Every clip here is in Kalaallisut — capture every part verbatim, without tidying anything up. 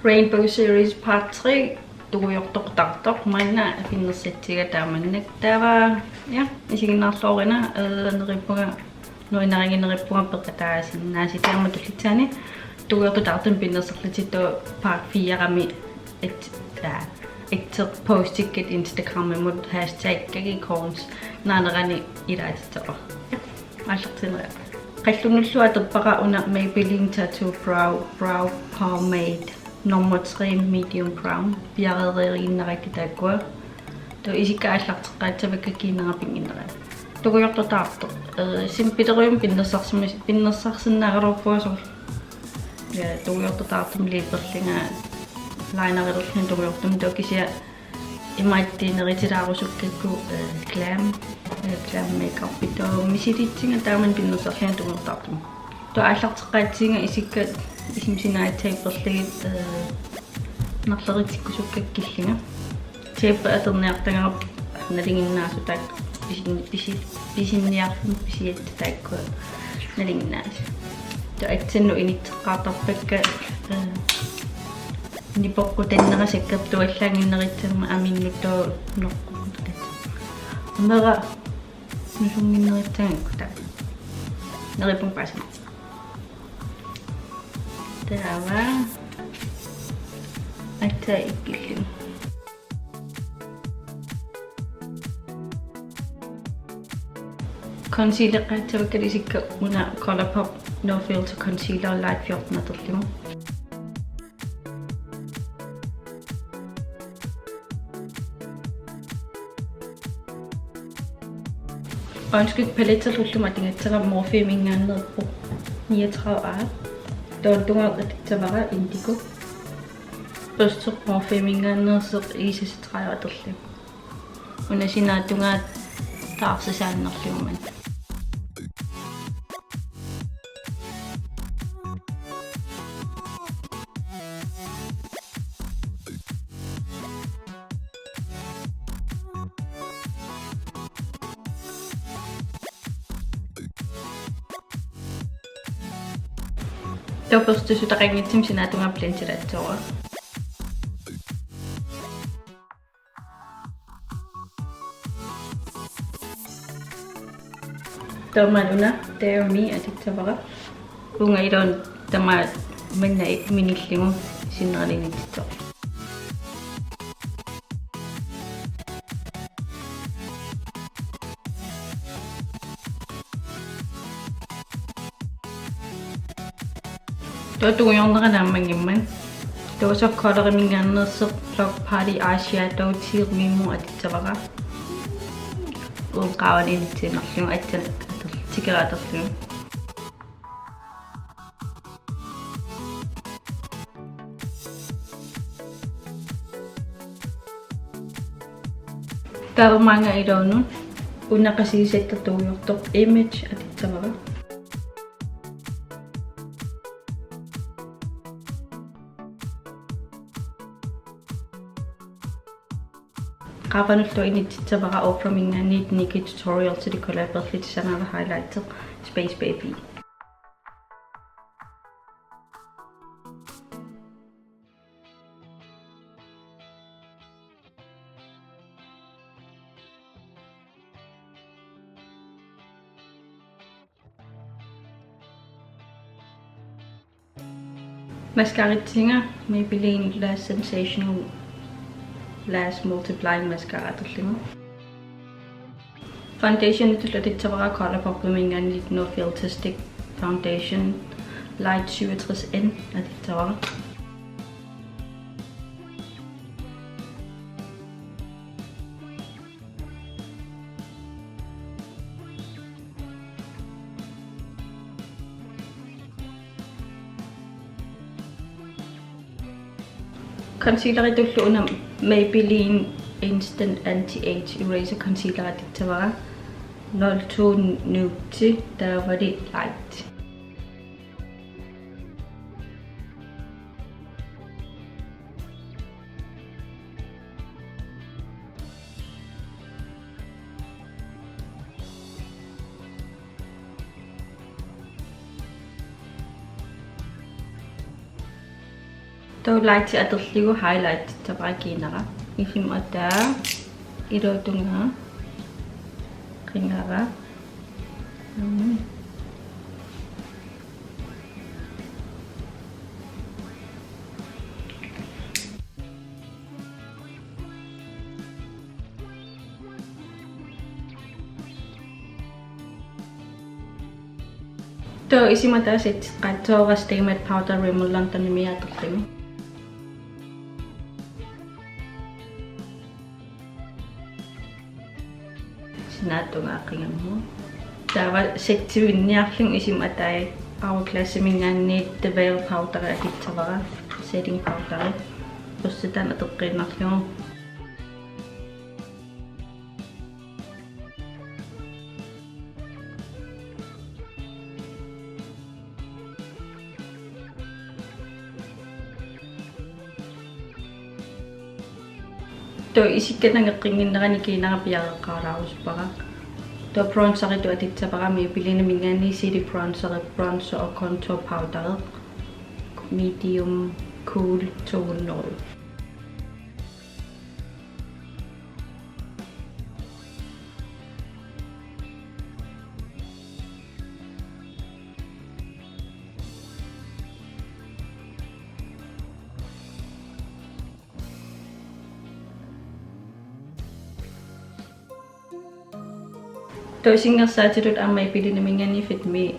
Rainbow Series Part tre, tungujortoqartoq, maanna pinnersatsiga taamannak. Taava, ja, isiginnaarluarina, øh, neriuppunga, nuinnaringi neriuppunga peqataasinnaasut aamma tullissaani, tungujortoq taartumik pinnersarlutit taava Part fire-mi et, ja, et postikkit Instagramimut hashtag Kaki Corns naanerani ilaatittoq. Ja, aallartinera. Qallunnullu atorpara una Maybelline Tattoo Brow, Brow Pomade nummer tre medium brown. Piareeriinnarakkit taakkua. Taava isikka aallarteqqaassavakka kiinara pinnginnerani. Tungujortoq taartoq. Øh, simpelerium pinnersarsimas-, pinnersarsinnaagaluarpunga soorlu. Ja, tungujortoq taartumik liiperlunga, linerillugu tungujortumik, taava kisianni imaattoq neritilaarusukkakkit, øh, glam, øh, glam makeup. Taava misilitsiga taama pinnersarlunga tungujortoq taartumik. Taava aallarteqqaassaanga isikka isima sinaasaat taperlugit, øh, narleritsikkusukkakkit killunga. Tape atorniartagarput nalinginnaasut taakku pisin-, pisi-, pisinniarfimmi pisiassat taakkua nalinginnaasut. Taava assannut initseqqaartarpakka, øh, nipoqqutannera sakkortuallaannginnerissammat aminnut taava noqquttut. Amera nusunnginnerissagakku taava. Neriuppunga paasima. Taava. Aatsaat ikkillugu. Concealeqqaassavakka isikka una ColourPop No Filter Concealer Light fjorten atorlugu. Øjenskyggepaletterlu ullumi atugassara Morpheminngaanneerpoq niogtredive A. Taava tungaanut atussavara Indigo. Børste Morpheminngaanneersoq E seksogtredive atorlugu. Una sinaatungaat taarsisaannarlugu maanna. Taava børste sutaqanngitsumik sinaatungaa blendilaassuara. Taava una Dare Me atussavara. Uunga iluani tamaat manna minillugu sinnerani inittoq. Taava tungujornera naammanngimmat. Taava soorlu ColourPopiminngaanneersoq Block Party Eyeshadow Teal Mimo atussavara. Uunga qaavani inissiinnarlugu, aatsaat ator-, tikera atorlugu. Taava maanga iluanut una qasigisatta tungujortoq Image atussavara. Qaavanullu inississavara Oprahminngaanniit NikkieTutorialsili collaberlutik sanaavat highlighter Space Baby. Mascaratsinga Maybelline Lash Sensational Lash Multiplying Mascara atorlugu. Foundationitullu atussavara ColourPopiminngaanniit No Filter Stick Foundation Light syvogtres N atussavara. Concealeritullu una Maybelline Instant Anti-Age Eraser Concealer atussavara, nul to Nude, taavali Light. Taava lighti atorlugu highlightissavara kiinara. Isima ataa, iluatungaa, qingara. Mm. Taava isima ataa setteqqaassuara Stay Matte Powder Rimmel Londonimi atorlugu. Sinaata tungaa qingammut. Taava settivinniarlugu isima ataa Hourglassiminngaanniit The Veil Powder atussavara, setting powder. Børsti taanna atoqqiinnarlugu. Taava isikka nangeqqinnginnerani kiinara piareeqqaarusupparaa. Taava bronzeritut atussavara Maybellineminngaanniit City Bronzeri, bronzer og contour powder. Medium cool to hundrede. Taava singersaatitut aamma Maybellineminngaanniit Fit Me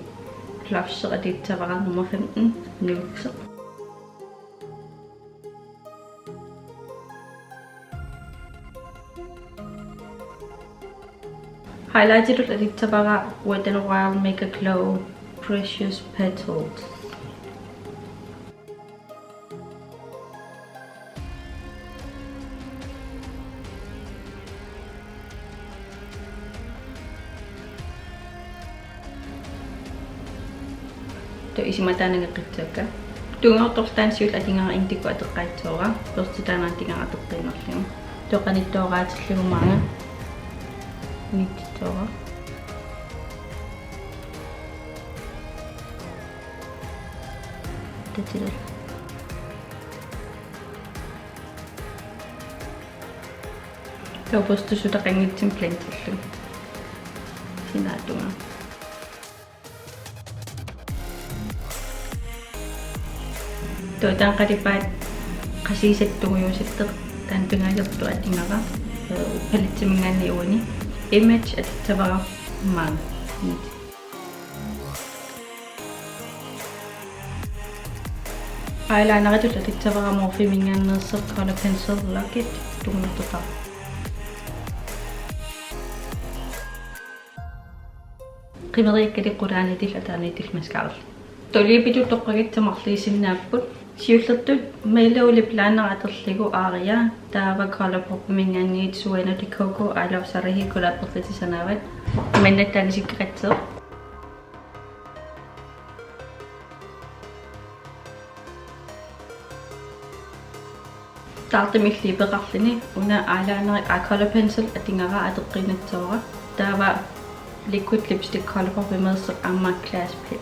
Blush atussavara nummer femten, nude. Highlightitut atussavara Wet n Wild Mega Glow Precious Petals. Taava isima ataa nangeqqissavakka. Tungujortoq taanna siulleq atugara Indigo atoqqaassuara. Børsti taanna atugara atoqqiinnarlugu. Taava qanittooraatillugit maanga. Nittittooraa. Tatilal. Taava børsti sutaqanngitsumik blenderlugu. Sinaata tungaa. Taava taanna qalipaat qasuusatta tungujuusuttoq taanna pingajortoq atugara, eh, paletteminngaanniit uani. Image atussavara maanga. Eyelineritut atussavara Morpheminngaanneersoq Color Pencil Locket tungujortoq. Qimeriakkali qulaaniitillu ataaniitillu mascarallu. Taava lippitut toqqagassat marluusinnaapput. Siullertut Mallow lip liner atorlugu Aria, taava Colourpopiminngaanniit Sueno de Coco I Love Sarahi collaberlutik sanaavat. Imannak taanna isikkoqassaaq. Taartumik liipeqarluni una eyelineri, aa, Color Pencil atugara atoqqiinnassuara. Taava liquid lipstick Colourpopimeersoq aamma Glass Pit.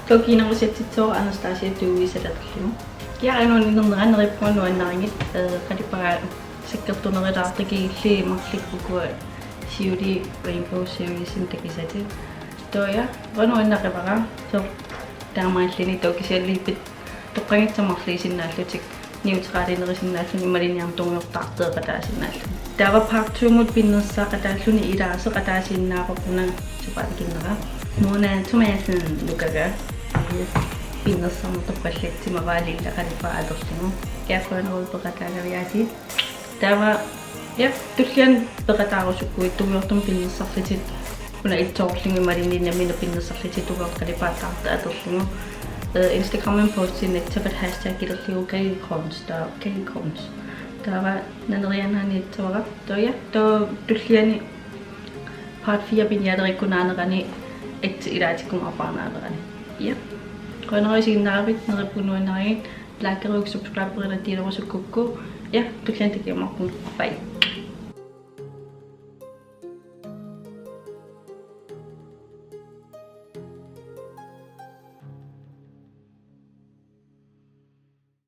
Taava kiinnarussatsitsoq Anastasia Dewy Set atorlugu. Kiaranun inernera neriuppunga nuannarigit, eh, qalipagaat sakkortunerulaartut kigillugit marluk ukua siulii Rainbow Seriesimi takusatik. Taava ja, uanga nuannarivara. Soorlu taamaalluni taava kisianni lippit toqqagassat marluusinnaallutik, neutralinerusinnaalluni imaluunniit aamma tungujortaartoqataasinnaallutik. Taava part two-mut pinnersaateqataalluni ilaasoqataasinnaavarput una sapaatip akunnera. Mona Thomassen Lukaga. Pinnersarnut toqqallatsumavaa lilla qalipaat atorlugu. Kiaqqanerui peqataagaviaasi. Taava, ja, tulliani peqataarusukkuit tungujortumik pinnersarlutit. Una itsoorlugu imaluunniit nammineq pinnersarlutit tungujortoq qalipaataartoq atorlugu. Eh, Instagramimi postiinnassavat hashtag ilerligu K G Krons, taava K G Krons. Taava naneriaannaaniitsuara. Taava ja, taava tulliani part fire pinialerikkunaanerani et ilaatikkuma apaarnaanerani. Ja. Qujanaq isiginnaaravit, neriuppunga nuannarigit. Likeruk, subscriberuk, delerusukkukku. Ja, tulliani takuumaarpugut. Bye.